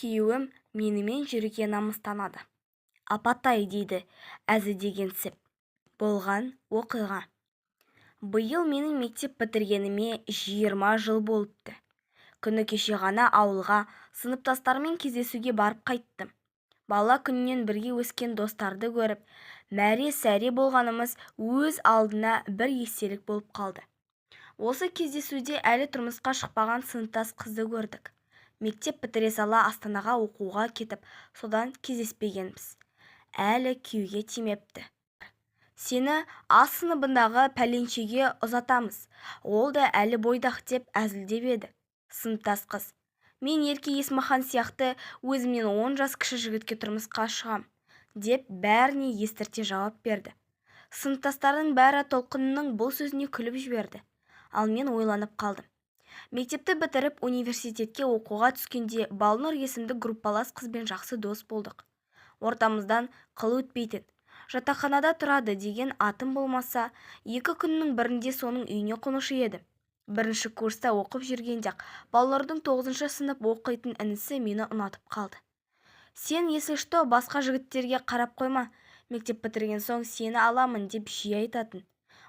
Күйеуім менімен жүруге намыстанады. Апатай, дейді әзілдегенсіп. Болған оқиға. Биыл менің мектеп бітіргеніме 20 жыл болыпты. Күні кеше ғана ауылға сыныптастарыммен кездесуге барып қайттым. Бала күннен бірге өскен достарды көріп, мәре-сәре болғанымыз өз алдына бір естелік болып қалды. Осы кездесуде әлі тұрмысқа шықпаған сыныптас қызды көрдік. Мектеп бітіре сала Астанаға оқуға кетіп, содан кездеспегенбіз. Әлі күйеуге тимепті. «Сені А сыныбындағы пәленшеге ұзатамыз, ол да әлі бойдақ», – деп әзілдеп еді сыныптас қыз. «Мен Ерке Есмахан сияқты өзімнен 10 жас кіші жігітке тұрмысқа шығам», – деп бәріне естірте жауап берді. Сыныптастардың бәрі Толқынның бұл сөзіне күліп жіберді. Ал мен ойланып қалдым. Мектепті бітіріп, университетке оқуға түскенде Балнұр есімді группалас қызбен жақсы дос болдық. Ортамыздан қыл өтпейтін. Жатақханада тұрады деген атым болмаса, 2 күннің бірінде соның үйіне қонушы едім. Бірінші курста оқып жүргенде-ақ Балнұрдың тоғызыншы сынып оқитын інісі мені ұнатып қалды. «Сен, если что, басқа жігіттерге қарап қойма, мектеп бітірген соң сені аламын», – деп жиі айтатын.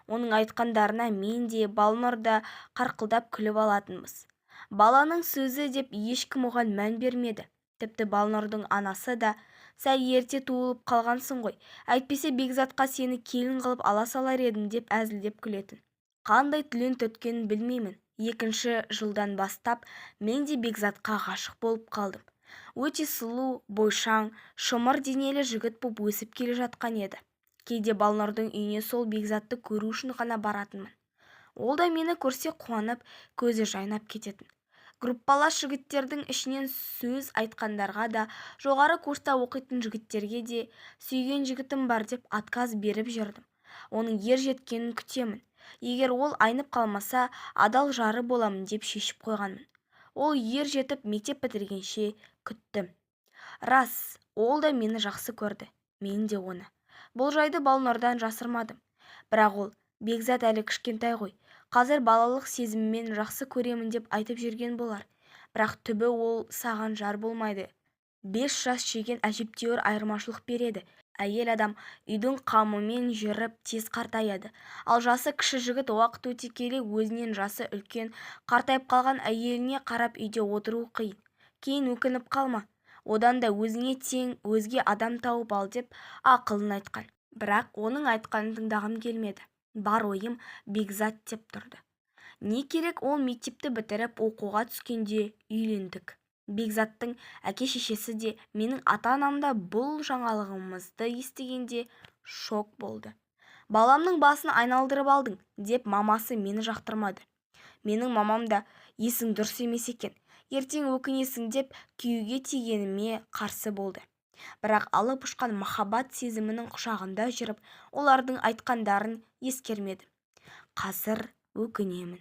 Оның айтқандарына мен де, Балнұр да қарқылдап күліп алатынбыз. Баланың сөзі деп ешкім оған мән бермеді. Тіпті Балнұрдың анасы да: «Сәл ерте туылып қалғансың ғой, әйтпесе Бекзатқа сені келін қылып ала салар едім», – деп әзілдеп күлетін. Қандай түлен түрткенін білмеймін, екінші жылдан бастап мен де Бекзатқа ғашық болып қалдым. Өте сұлу, бойшаң, шымыр денелі жігіт боп өсіп келе жатқан еді. Кейде Балнұрдың үйіне сол Бекзатты көру үшін ғана баратынмын. Ол да мені көрсе қуанып, көзі жайнап кететін. Группалас жігіттердің ішінен сөз айтқандарға да, жоғары курста оқитын жігіттерге де «сүйген жігітім бар» деп отказ беріп жүрдім. Оның ер жеткенін күтемін, егер ол айнып қалмаса, адал жары боламын деп шешіп қойғанмын. Ол ер жетіп, мектеп бітіргенше күттім. Рас, ол да мені жақсы көрді, мен де оны. Бұл жайды Балнұрдан жасырмадым. Бірақ ол: «Бекзат әлі кішкентай ғой, қазір балалық сезімімен жақсы көремін деп айтып жүрген болар, бірақ түбі ол саған жар болмайды, 5 жас шеген әжептәуір айырмашылық береді. Әйел адам үйдің қамымен жүріп тез қартаяды. Ал жасы кіші жігіт уақыт өте келе өзінен жасы үлкен, қартайып қалған әйеліне қарап үйде отыруы қиын. Кейін өкініп қалма. Одан да өзіңе тең өзге адам тауып ал», – деп ақылын айтқан. Бірақ оның айтқанын тыңдағым келмеді. Бар ойым Бекзат деп тұрды. Не керек, ол мектепті бітіріп, оқуға түскенде үйлендік. Бекзаттың әке-шешесі де, менің ата-анам да бұл жаңалығымызды естігенде шок болды. «Баламның басын айналдырып алдың», – деп мамасы мені жақтырмады. Менің мамам да: «Есің дұрыс емес екен, ертең өкінесің», – деп күйеуге тигеніме қарсы болды. Бірақ алып ұшқан махаббат сезімінің құшағында жүріп, олардың айтқандарын ескермедім. Қазір өкінемін.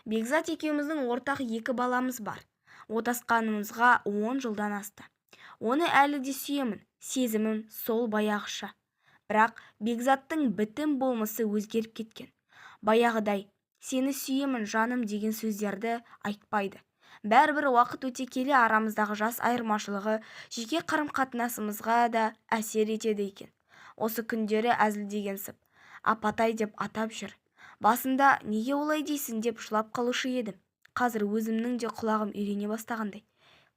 Бекзат екеуміздің ортақ екі баламыз бар. Отасқанымызға 10 жылдан асты. Оны әлі де сүйемін, сезімім сол баяғыша. Бірақ Бекзаттың бітім болмысы өзгеріп кеткен. Баяғыдай «сені сүйемін, жаным» деген сөздерді айтпайды. Бәрібір уақыт өте келе арамыздағы жас айырмашылығы жеке қарым-қатынасымызға да әсер етеді екен. Осы күндері әзілдегенсіп, «апатай» деп атап жүр. Басында «неге олай дейсің» деп жылап қалушы едім. Қазір өзімнің де құлағым үйрене бастағандай.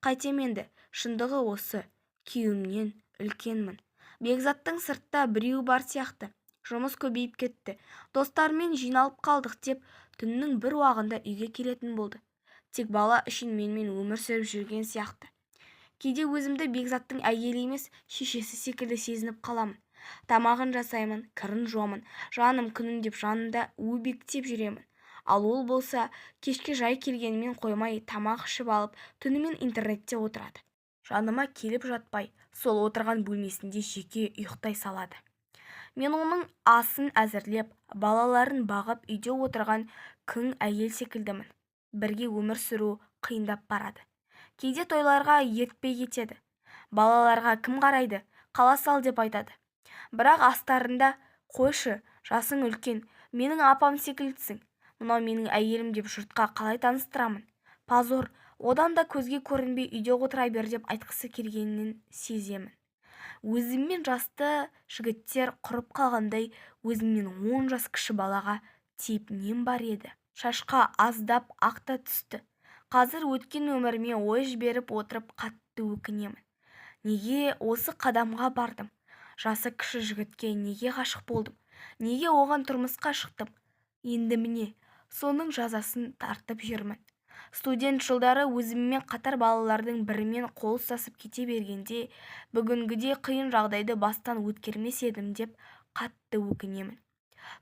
Қайтем енді, шындығы осы: күйеуімнен үлкенмін. Бекзаттың сыртта біреуі бар сияқты. Жұмыс көбейіп кетті, достарымен жиналып қалдық деп түннің бір уағында үйге келетін болды. Тек бала үшін менімен өмір сүріп жүрген сияқты. Кейде өзімді Бекзаттың әйелі емес, шешесі секілді сезініп қаламын. Тамағын жасаймын, кірін жуамын, жаным, күнім деп жанында өбектеп жүремін. Ал ол болса кешке жай келгенімен қоймай, тамақ ішіп алып, түнімен интернетте отырады. Жаныма келіп жатпай, сол отырған бөлмесінде жеке ұйықтай салады. Мен оның асын әзірлеп, балаларын бағып үйде отырған күң әйел секілдімін. Бірге өмір сүру қиындап барады. Кейде тойларға ертпей кетеді. «Балаларға кім қарайды, қала сал», – деп айтады. Бірақ астарында «қойшы, жасың үлкен, менің апам секілдісің, мынау менің әйелім деп жұртқа қалай таныстырамын, позор. Одан да көзге көрінбей үйде отыра бер деп айтқысы келгенін сеземін. Өзіммен жасты жігіттер құрып қалғандай, өзімнен 10 жас кіші балаға тиіп нем бар еді. Шашқа аздап ақ та түсті. Қазір өткен өміріме ой жіберіп отырып қатты өкінемін. Неге осы қадамға бардым? Жасы кіші жігітке неге ғашық болдым? Неге оған тұрмысқа шықтым? Енді міне, соның жазасын тартып жүрмін. Студент жылдары өзіммен қатар балалардың бірімен қол ұстасып кете бергенде, бүгінгідей қиын жағдайды бастан өткермес едім деп қатты өкінемін.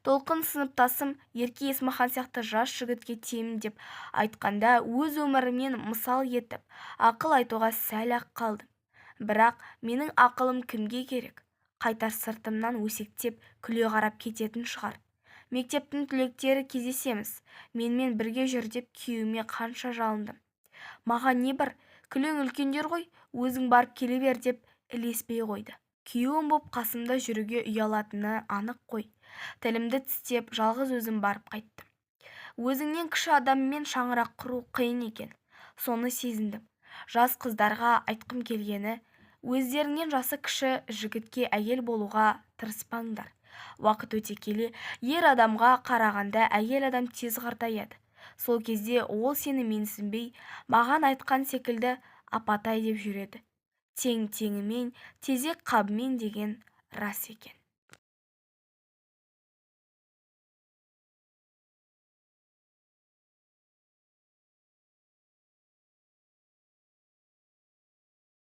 Толқын сыныптасым Ерке Есмахан сияқты жас жігітке тиемін деп айтқанда, өз өмірімнен мысал етіп, ақыл айтуға сәл-ақ қалдым. Бірақ менің ақылым кімге керек? Қайта сыртымнан өсектеп, күле қарап кететін шығар. Мектептің түлектері кездесеміз, менімен бірге жүр деп күйеуіме қанша жалындым. Маған не бар, күлең үлкендер ғой, өзің барып келе бер деп ілеспей қойды. Күйеуім боп қасымда жүруге ұялатыны анық қой. Тілімді тістеп, жалғыз өзім барып қайттым. Өзіңнен кіші адаммен шаңырақ құру қиын екен. Соны сезіндім. Жас қыздарға айтқым келгені, өздеріңнен жасы кіші жігітке әйел болуға тырыспаңдар. Уақыт өте келе ер адамға қарағанда әйел адам тез қартаяды. Сол кезде ол сені менсінбей, маған айтқан секілді апатай деп жүреді. Тең теңімен, тезек қабымен деген рас екен.